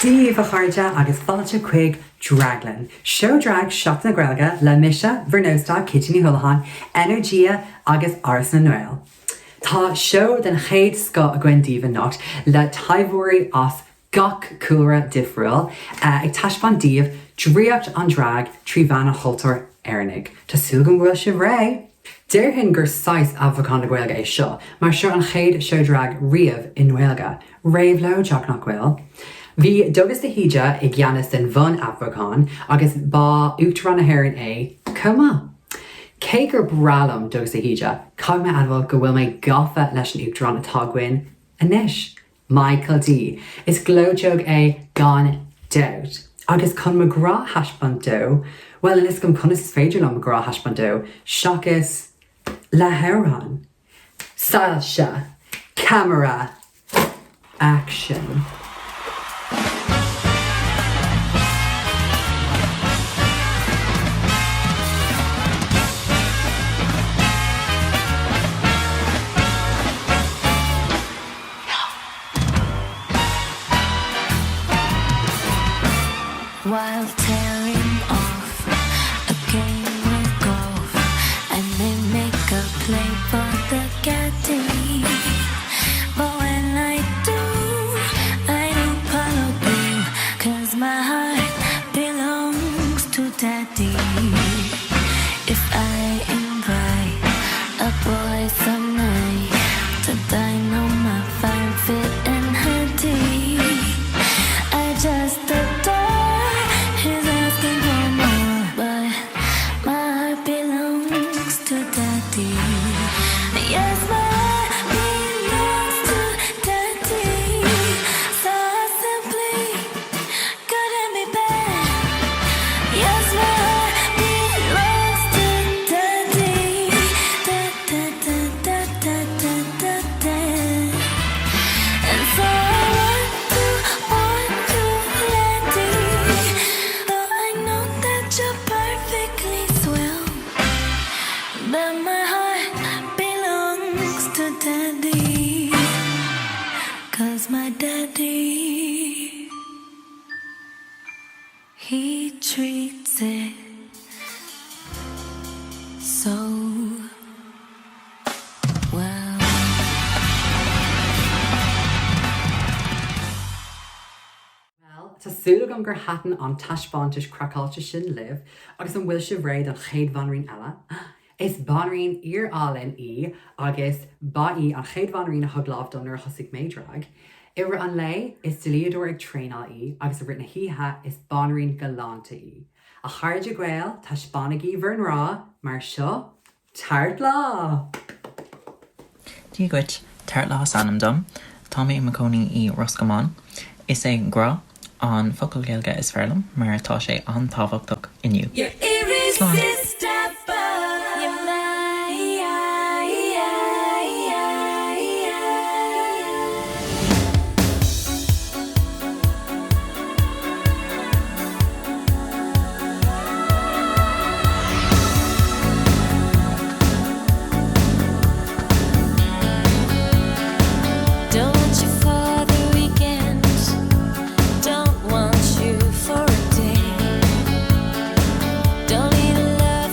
Dia daoibh a chairde agus fáilte chuig Draglann, seó drag Seachtain na Gaeilge le mise, bhur n-óstach Kitty Ní Houlihan, Energia agus Áras na nGael. Tá seó den chéad scoth againn daoibh anocht le taibheoirí as gach cúlra difriúil ag taispeáint daoibh draíocht an drag trí mheán an chultúir Éireannaigh. Tá súil agam go bhfuil sibh réidh! Déarfainn gur saghas athbheochan na Gaeilge é seo, mar seo an chéad seó drag riamh i nGaeilge. Réabhlóideach, nach bhfuil? Bhí Dubhghlas de hÍde i gceannas den bhun-athbheochan agus ba Uachtarán na hÉireann é chomh maith. Cé gur breá liom Dubhghlas de hÍde, caithfidh mé admháil go bhfuil mé gafa leis an Uachtarán atá againn anois. Michael D. Is gleoiteog é gan dabht. Agus chun mo ghrá a thaispeáint dó, bhuel, níl fhios agam conas is féidir liom mo ghrá a thaispeáint dó seachas le hamhrán. Soilse. Ceamara. Action. While tearing off a game of golf, I may make a play for the caddy. But when I do, I don't follow through, 'cause my heart belongs to daddy. If I invite a boy some night to dine on my fine fit and hoodie, I just adore his asking for more, but my heart belongs to daddy. Yes, my heart belongs to daddy. So I simply couldn't be bad. Yes, my heart belongs to daddy. Da da da da da da da da. And so I want to warn you, lady. Though I know that you're perfectly swell, but my heart belongs to daddy. 'Cause my daddy, he treats it so well. Bhuel, tá súil agam gur thaitin an taispeántas craiceáilte sin libh agus an bhfuil sibh réidh don chéad bhanríon eile? Is banríon fhíor-álainn í agus ba í an chéad bhanríon a thug lámh dom nuair a thosaigh mé drag. I rith an lae, is dlíodóir ag traenáil í agus i rith na hoíche, is banríon galánta í. A chairde Gael, taispeánaigí bhur ngrá mar seo Tart Law! Dia dhuit, Tart Law is ainm dom. Tá mé i mo chónaí i Ros Comáin. Is é grá an focal Gaeilge is fearr liom mar tá sé an-tábhachtach inniu. You're Slán! irresistible. You're mine. Don't want you for the weekend. Don't want you for a day. Don't need a love.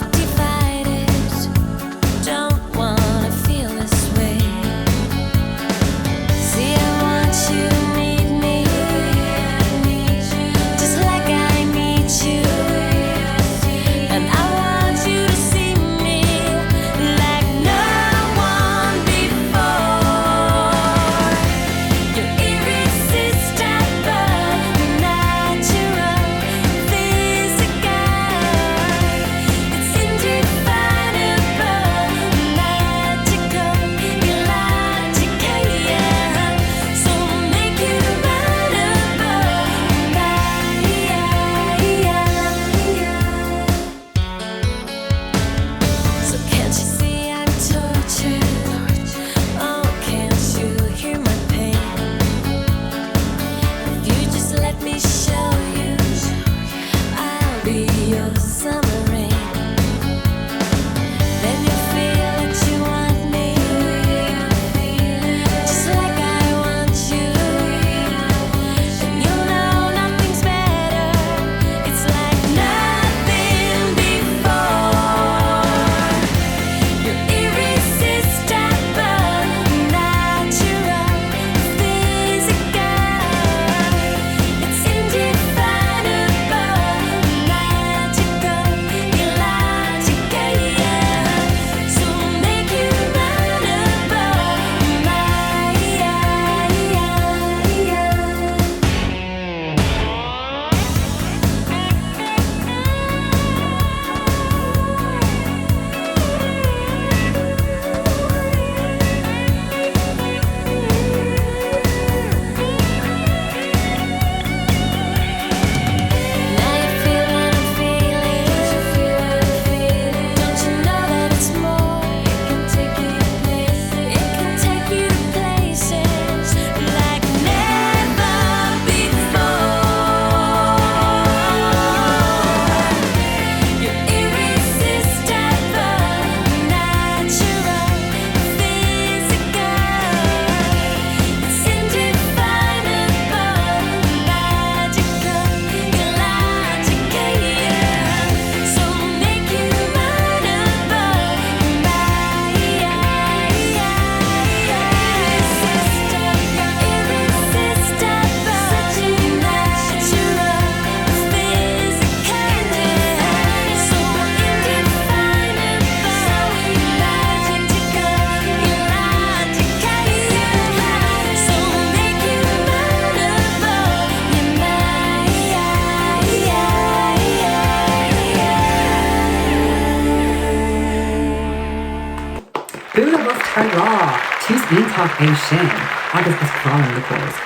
Lá! Tús iontach é sin! Agus is breá liom The Corrs.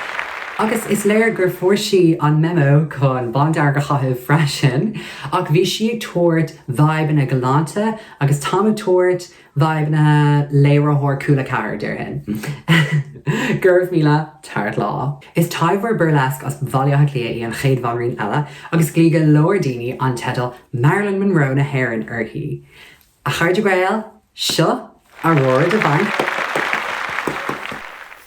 Agus is léir gur fuair sí an memo chun bándearg a chaitheamh freisin, ach bhí sí ag tabhairt vibeanna galánta agus táim ag tabhairt vibeanna léiritheoir Cúla 4, déarfainn. Go raibh míle, Tart Law. Is taibheoir burlesque as Baile Átha Cliath í an chéad bhanríon eile agus ghlaoigh go leor daoine an teideal Marilyn Monroe na hÉireann uirthi. A chairde Gael, seo Aurora Devine.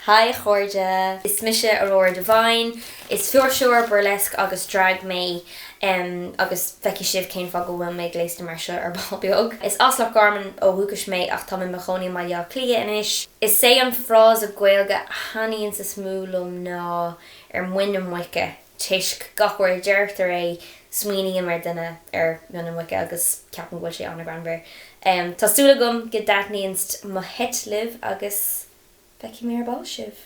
Haigh a chairde! Is mise Aurora Devine. Is fuirseoir burlesque agus drag mé agus feicfidh sibh cén fáth go bhfuil mé gléasta mar seo ar ball beag. Is as Loch Garman ó dhúchas mé ach tá mé i mo chónaí i mBaile Átha Cliath anois. Is é an frása Gaeilge a thaitníonns is mó liom ná ar muin na muice toisc gach uair a deirtear é smaoiním ar duine ar mhuin na muice agus ceapaim go bhfuil sé an-ghreannmhar. Tá súil agam go dtaitníonns mo sheit libh agus feicfidh mé ar ball sibh!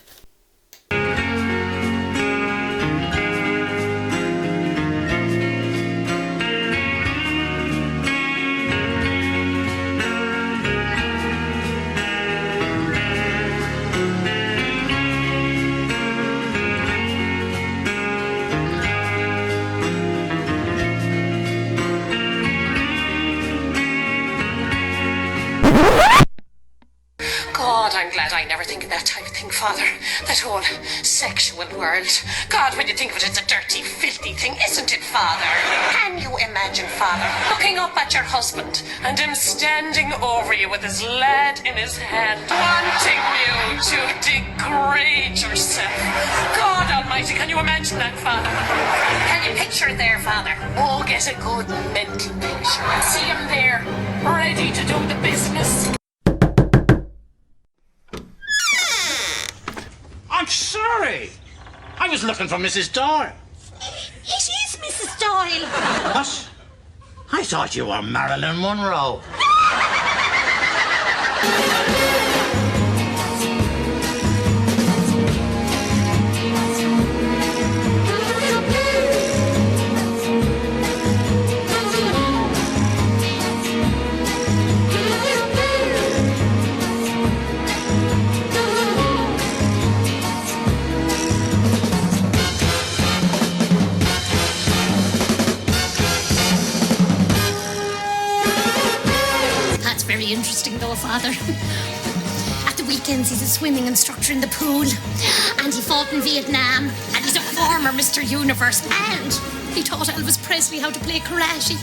God, I'm glad I never think of that type of thing, Father. That whole sexual world. God, when you think of it, it's a dirty, filthy thing, isn't it, Father? Can you imagine, Father, looking up at your husband and him standing over you with his lad in his hand, wanting you to degrade yourself? God almighty, can you imagine that, Father? Can you picture it there, Father? Oh, get a good mental picture. See him there, ready to do the business. I'm sorry. I was looking for Mrs. Doyle. It is Mrs. Doyle. What? I thought you were Marilyn Monroe. That's very interesting though, Father. At the weekends he's a swimming instructor in the pool and he fought in Vietnam and he's a former Mr. Universe and he taught Elvis Presley how to play karate.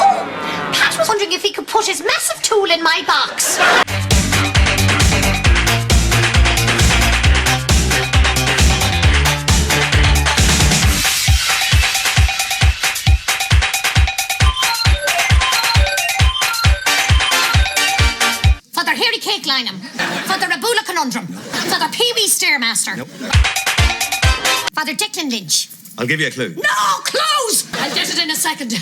Oh, Pat was wondering if he could put his massive tool in my box. Father Harry Cake Lineham, Father Abula Conundrum, Father Pee Wee Stairmaster, nope. Father Declan Lynch. I'll give you a clue. No clues! I'll get it in a second.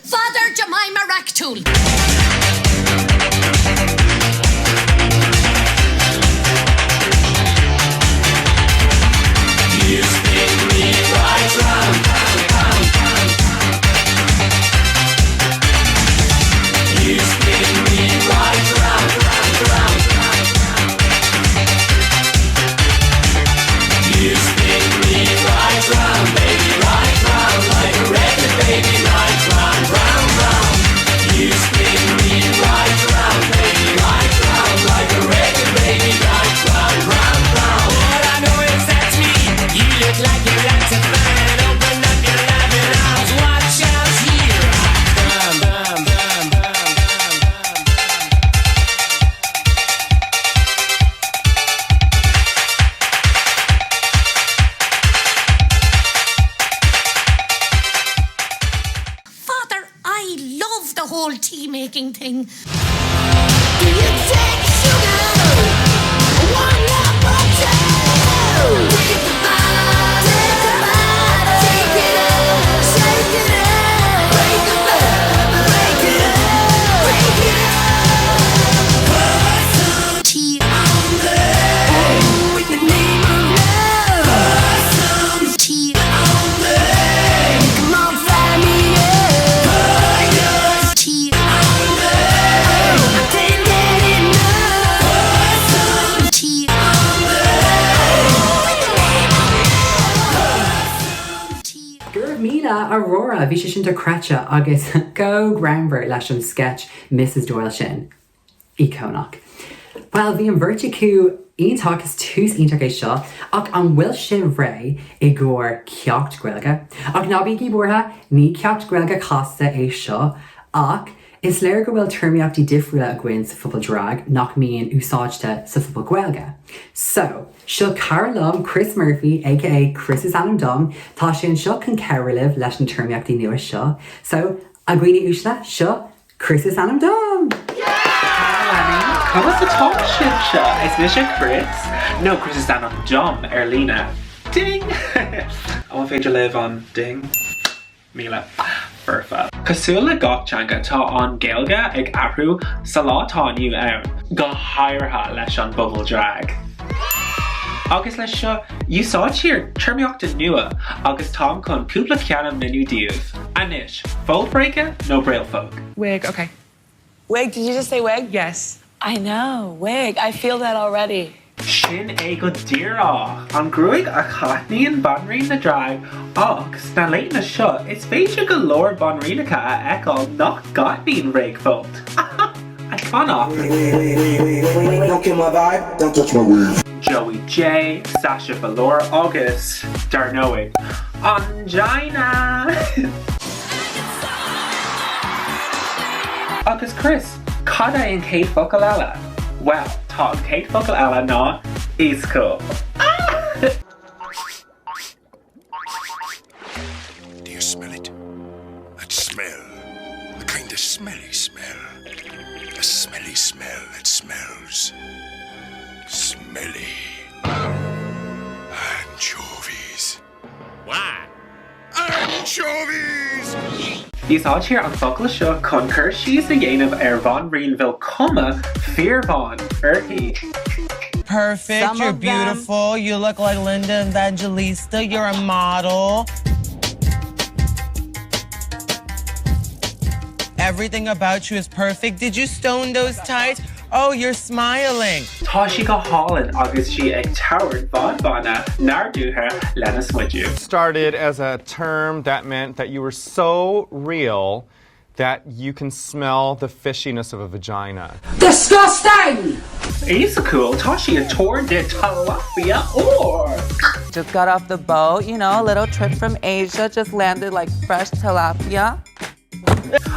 Father Jemima Racktool. You spin me right round, round, round, round. You spin me right round, round, round, round. whole tea making thing. Do you take sugar? One or two? Take the bottle, take the bottle, take it up, shake it up, break the back, break it up, break it up. Put some tea on me. Oh, in the name of love. Put some tea on me. Come on, fire me up. Put your tea on me. I can't get enough. Put some tea on me. Oh, in the name of love. Go raibh míle, Aurora! Bhí sé sin dochreidte agus chomh greannmhar leis an sketch Mrs Doyle sin. Íocónach. Bhuel, bhí an bheirt acu iontach, is tús iontach é seo, ach an bhfuil sibh réidh i gcomhair ceacht Gaeilge? Ach ná bígí buartha, ní ceacht Gaeilge casta é seo, ach is léir go bhfuil téarmaíochtaí difriúla againn sa phobal drag nach mbíonn úsáidte sa phobal Gaeilge. So, seo cara liom, Chris Murphy, aka Chris is ainm dom, tá sé anseo chun cabhrú libh leis na téarmaíochtaí nua seo. So, a dhaoine uaisle, seo Chris is ainm dom! Conas atá sibhse? Is mise Chris, nó Chris is ainm dom ar líne. Ding! An féidir libh an ding? Míle. Foirfe. Cosúil le gach teanga, tá an Ghaeilge ag athrú sa lá atá inniu ann, go háirithe leis an bpobal drag. Agus leis seo, úsáidtear téarmaíochta nua agus táim chun cúpla ceann a mhíniú daoibh. Anois, Folt bréige nó bréalfóg? Wig, okay. Wig, did you just say wig? Yes. I know, wig, I feel that already. Sin é go díreach! An gruaig a chaitheann banríon na drag ach sna laethanta seo is féidir go leor banríonacha a fheiceáil nach gcaitheann bréagfholt. Iconic! Don't kill my vibe, don't touch my weave. Joey Jay, Sasha Velour agus, dar ndóigh, Ongina! Agus Chris, cad é an chéad focal eile? Bhuel, tá an chéad focal eile ná iascúil. Do you smell it? That smell. A kind of smelly smell. A smelly smell that smells. Smelly. Anchovies. Why? Anchovies! Úsáidtear an focal seo chun cur síos a dhéanamh ar bhanríon bhfuil cuma fíorbhán uirthi. Perfect, Some you're of them- beautiful, you look like Linda Evangelista, you're a model. Everything about you is perfect. Did you stone those tights? Oh, you're smiling. Tá sí go hálainn agus sí ag tabhairt fadhbanna nádúrtha lena smideadh. Started as a term that meant that you were so real that you can smell the fishiness of a vagina. Disgusting! Iascúil, tá sí ag tabhairt di tilapia úr! Just got off the boat, you know, a little trip from Asia, just landed like fresh tilapia.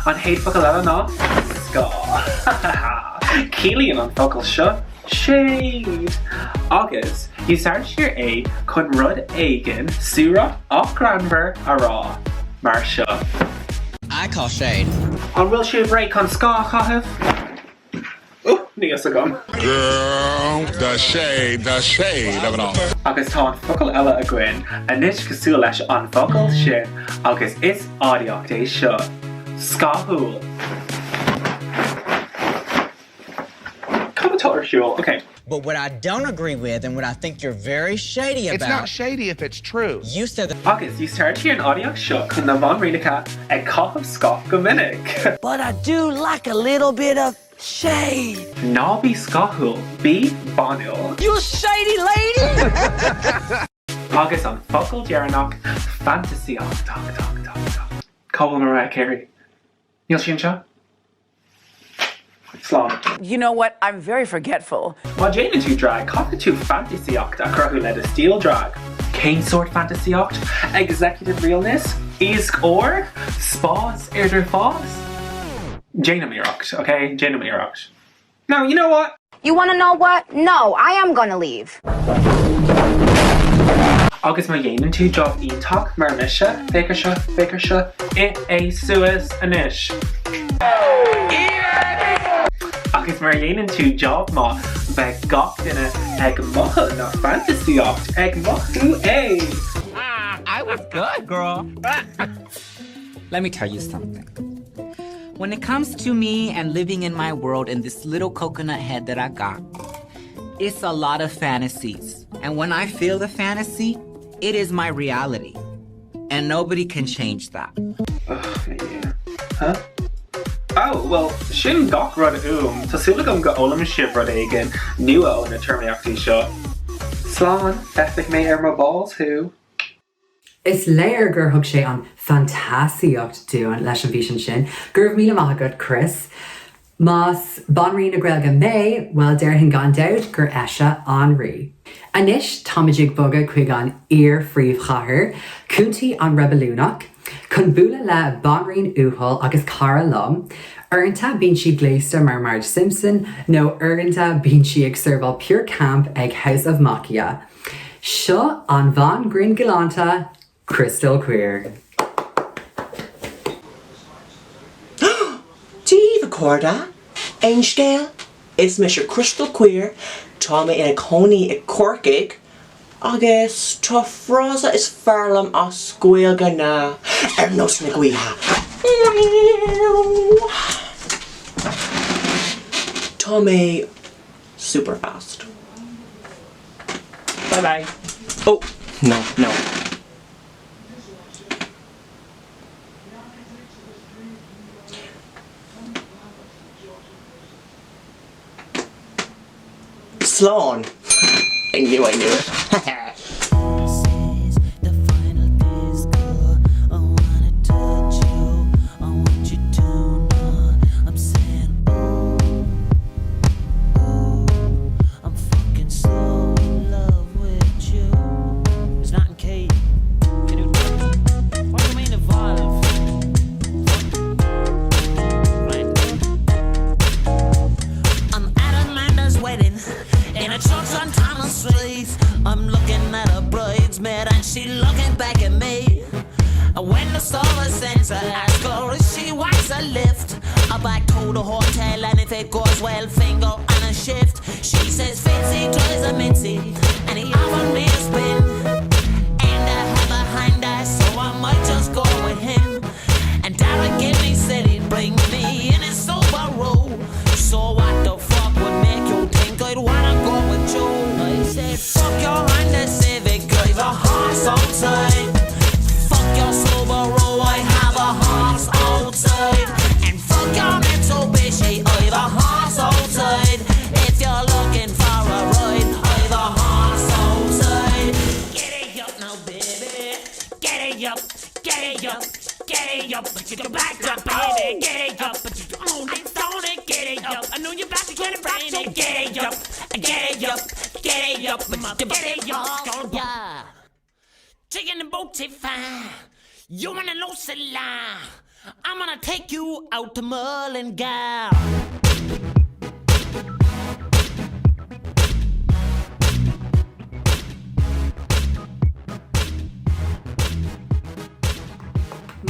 An chéad focal eile ná scáth. Ciallaíonn an focal seo shade! Agus úsáidtear é chun rud éigin suarach ach greannmhar a rá. Mar seo. I call shade. An bhfuil sibh réidh chun scáth a chaitheamh? Níl fhios agam. Girl, the shade, the shade of it all. Agus tá an focal eile againn anois cosúil leis an bhfocal sin agus is aidiacht é seo. Scáthúil. Cad atá ar siúl? Ok. But what I don't agree with and what I think you're very shady about. It's not shady if it's true. You said that. Agus úsáidtear an aidiacht seo chun na banríonacha ag caitheamh scáth go minic. But I do like a little bit of shade. Ná bí scáthúil, bí banúil. You shady lady! Agus an focal deireanach, fantasaíocht. Cá bhfuil Mariah Carey? Níl sí anseo? Slán. You know what? I'm very forgetful. Má déanann tú drag, caithfidh tú fantasaíocht a chruthú le do stíl drag. Cén sórt fantasaíocht? Executive realness? Iasc úr? Spás idir fás? Déanaim iarracht, ok? Déanaim iarracht. No, you know what? You wanna know what? No, I am gonna leave. Agus má dhéanann tú job iontach mar mise, féach ar seo, féach ar seo, ith é suas anois. Agus mura ndéanann tú job maith, beidh gach duine ag mothú na fantasaíocht, ag mothú é! I was good, girl. Let me tell you something. When it comes to me and living in my world in this little coconut head that I got, it's a lot of fantasies. And when I feel the fantasy, it is my reality. And nobody can change that. Huh? Oh, well, sin gach rud uaim. Tá súil agam go fhoghlaim sibh rud éigin nua ó na téarmaíochtaí seo. Slán, feicfidh mé ar mo balls thú! Is léir gur thug sé an fantasaíocht dúinn leis an bhfíseán sin. Go raibh míle maith agat, Chris. Más Banríon na Gaeilge mé, bhuel déarfainn gan dabht gur ise an Rí. Anois táimid ag bogadh chuig an iar-phríomhchathair, Contae an Reibiliúnach, chun bualadh le Banríon uathúil agus cara liom. Uaireanta bíonn sí gléasta mar Marge Simpson nó uaireanta bíonn sí ag seirbheáil pure camp ag House of Makia. Seo an bhean grinn galánta, Crystal Queer. Dia daoibh a chairde! Aon scéal? Is mise Crystal Queer, tá mé ina cónaí i Corcaigh agus tá frása is fearr liom as Gaeilge ná ar nós na gaoithe. Tá mé super fast. Bye bye. Oh, no, no. Slán! I knew I knew it. In a church on Thomas Street I'm looking at a bridesmaid and she looking back at me And when the service ends I ask her if she wants a lift I back to the hotel and if it goes well finger on a shift She says Fitzy drives a Mitzi and he offered me a spin And I have a Honda so I might just go with him And Dara gave me said he'd bring me in his Subaru So what the fuck would make you think I'd wanna go with you? I said fuck your Honda Civic, I've a horse outside Fuck your Subaru, I have a horse outside And fuck your Mitsubishi, I've a horse outside If you're looking for a ride, I've a horse outside Get it up now baby, get it up, get it up, get it up But you can back up baby, get it up But you own it, own it, get it up I know you're about to get it right, so get it up, get it up, get it up, get it up, yeah. Chicken and booty fine. You wanna know lie. I'm gonna take you out to Mullingar.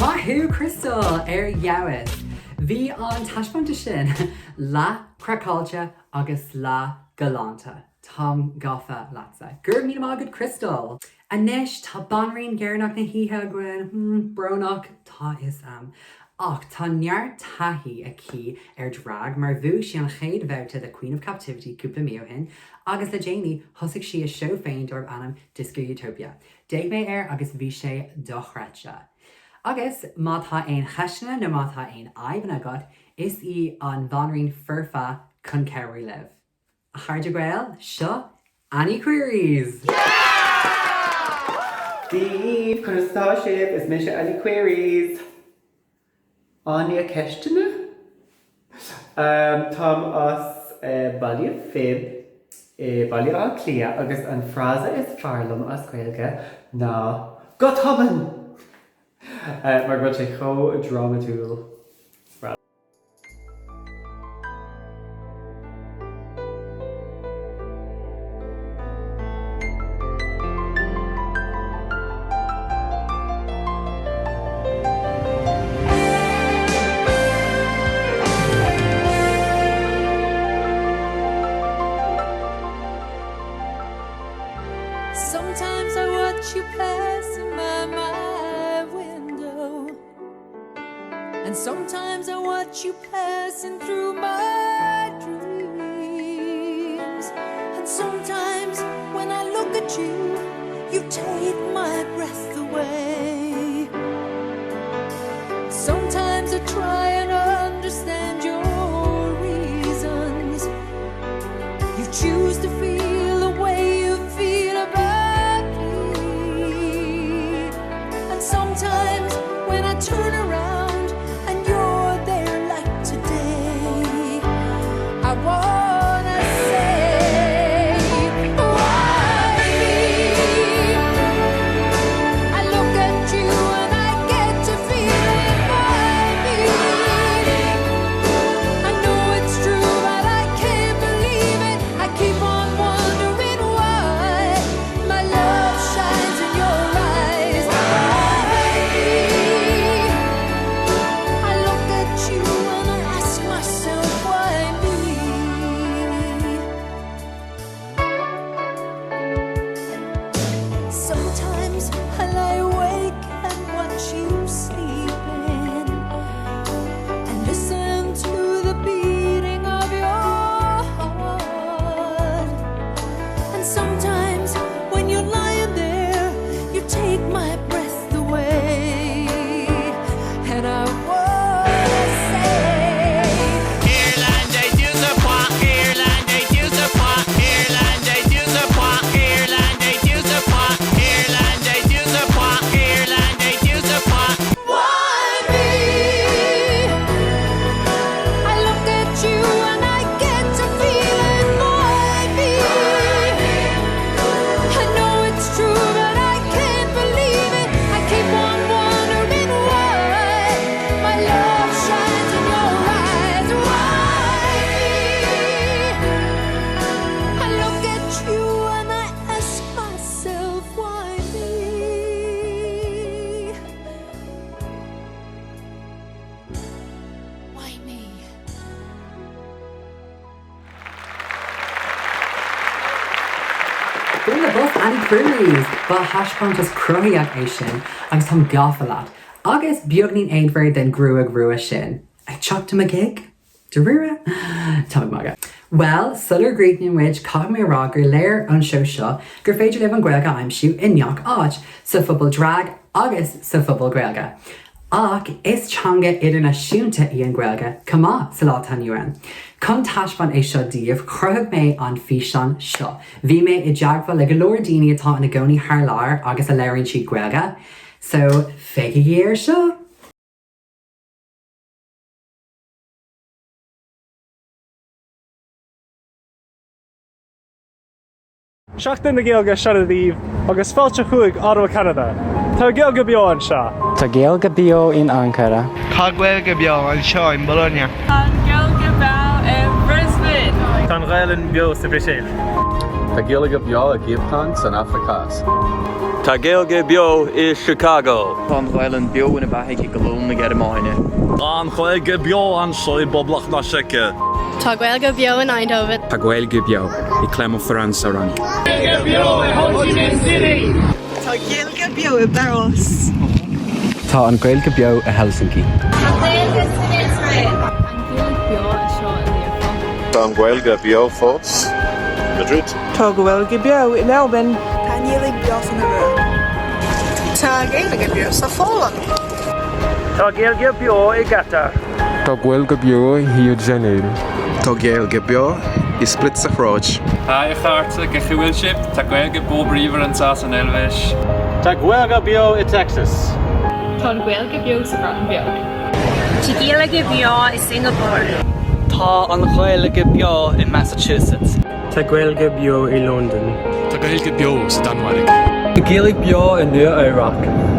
Maith thú Crystal! Ar fheabhas! Bhí an taispeántas sin leath craiceáilte agus leath galánta. Táim gafa leatsa. Go raibh míle maith agat Crystal! Anois tá banríon dheireanach na hoíche againn. Hmm, brónach, tá fhios a'm. Ach tá neart taithí aici ar drag mar bhuaigh sí an chéad bhabhta de Queen of Captivity cúpla mí ó shin agus le déanaí thosaigh sí a seó féin darb ainm Disco Utopia. D'fhéach mé air agus bhí sé dochreidte. Agus má tá aon cheisteanna nó má tá aon fhadhbanna agat, is í an bhanríon foirfe chun cabhrú libh. A chairde Gael, seo Annie Queries! Dia daoibh, conas tá sibh? Is mise Annie Queries. Áine Ceisteanna? Táim as Baile Phib i Baile Átha Cliath agus an frása is fearr liom as Gaeilge ná Go tobann! Mar go bhfuil sé chomh drámatúil. And sometimes I watch you passing through my dreams. And sometimes when I look at you, you take my breath away. Sometimes I try and understand your reasons. You choose to feel the way you feel about me. And sometimes when I turn around and you're there like today, I wanna say, why me? I look at you and I get to feeling why me? I know it's true, but I can't believe it. I keep on wondering why my love shines in your eyes. Why me? I look at you and I ask myself why me? Sometimes I lie awake and watch you sleeping and listen to the beating of your heart. And sometimes when you're lying there, you take my breath away. And I wanna say. Irlande Irlande Irlande Irlande Irlande Irlande Why me? I look at you and I get to feeling why me? I know it's true, but I can't believe it. I keep on wondering why my love shines in your eyes. Why me? I look at you and I ask myself why me? Why me? Bualadh bos Annie Cruz! Ba thaispeántas cruthaíoch é sin agus táim gafa leat, agus beagnín éadmhar den ghruag rua sin. Ag teacht do mo ghig? Dáiríre? Táim ag magadh. Bhuel, sular gcríochnaíonn muid, caithfidh mé a rá gur léir ón seó seo gur féidir libh an Ghaeilge a aimsiú i ngach áit, sa phobal drag agus sa phobal Gaeilge. Ach is teanga idirnáisiúnta í an Ghaeilge chomh maith sa lá atá inniu ann. Chun taispeáint é seo daoibh, chruthaigh mé an físeán seo. Bhí mé i dteagmháil le go leor daoine atá ina gcónaí thar lear agus a labhraíonn siad Gaeilge. So, féachaigí air seo! Seachtain na Gaeilge sona daoibh agus fáilte chuig Ottawa Ceanada. Tá Gaeilge beo anseo. Tá Gaeilge beo in Ankara. Tá Gaeilge beo anseo in Bologna. Tá an Ghaeilge beo i Brisbane. Tá an Ghaelainn beo sa Bhruiséil. Tá Gaeilge beo i gCape Town san Afraic Theas. Tá Gaeilge beo i Chicago. Tá an Ghaelainn beo ina beathaigh i gCologne na Gearmáine. Tá an Ghaeilge beo anseo i bPoblacht na Seice. Tá Gaeilge beo in Eindhoven. Tá Gaeilge beo i Clermont-Ferrand sa Fhrainc. Gaeilge beo i Ho Chi Minh City. Tá Gaeilge beo i bPáras. Tá an Ghaeilge beo i Helsinki. Tá Gaeilge san Iosrael. An Ghaeilge beo anseo i Learpholl. Tá an Ghaeilge beo fós i Madrid. Tá Gaeilge beo in Albain. Tá an Ghaeilge beo san Iorua. Tá Gaeilge beo sa Pholainn. Tá Gaeilge beo i gCatar. Tá Gaeilge beo i Rio de Janeiro. Tá Gaeilge beo i Split sa Chróit. Haigh a chairde, cén chaoi a bhfuil sibh? Tá Gaeilge beo bríomhar anseo san Eilvéis. Tá Gaeilge beo i Texas. Tá an Ghaeilge beo sa Bhreatain Bheag. Tá Gaeilge beo i Singapore. Tá an Ghaeilge beo i Massachusetts. Tá Gaeilge beo i Londain. Tá Gaeilge beo sa Danmhairg. Tá Gaeilge beo i Nua-Eabhrac.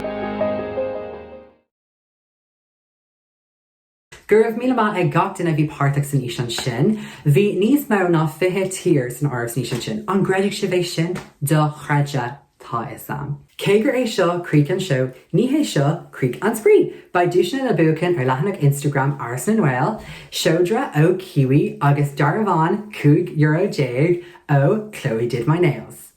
Go raibh míle maith ag gach duine a bhí páirteach san fhíseán sin. Bhí níos mó ná 20 tír san áireamh san fhíseán sin. An gcreidfidh sibh é sin? Dochreidte, tá 'fhios a'm. Cé gur é seo críoch an seó, ní hé seo críoch an spraoi! Beidh duaiseanna le buachan ar leathanach Instagram Áras na nGael, seodra ó Kiwi agus dearbhán €15 ó Chloe Did My Nails.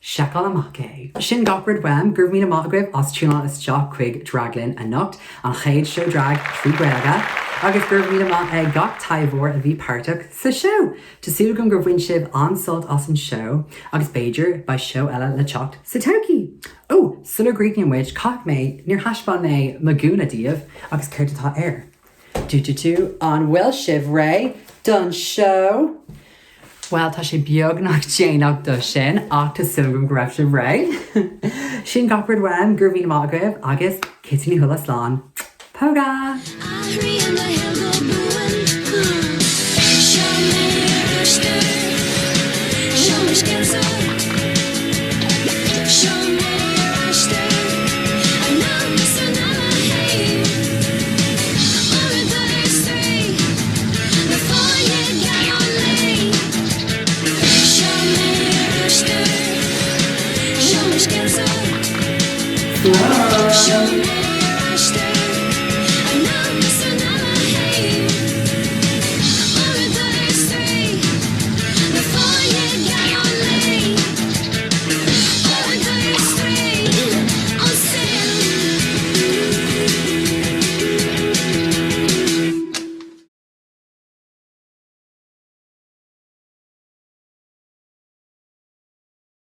Seiceáil amach é. Sin gach rud uaim, go raibh míle maith agaibh as tiúnáil isteach chuig Draglann anocht, an chéad seó drag trí Ghaeilge, agus go raibh míle maith ag gach taibheoir a bhí páirteach sa seó! Tá súil agam gur bhain sibh an-sult as an seó, agus b'fhéidir beidh seó eile le teacht sa todhchaí! Ó, sula gcríochnaíonn muid, caithfidh mé, níor thaispeáin mé mo ghúna daoibh, agus céard atá air? Du du du, an bhfuil sibh réidh don seó? Bhuel, tá sé beagnach déanach do sin, ach tá súil agam go raibh sibh réidh. Sin gach rud uaim, go raibh míle maith agaibh agus Kitty Ní Thuama slán. Póga! Athraíonn mo shaol go buan. Seo mé ar aistear, seo mo scéalsa. Seo mé ar aistear, anonn is anall a théim. Uaireanta ar strae, le fáinne geal an lae. Seo mé ar aistear, seo mo scéalsa. Seo mé.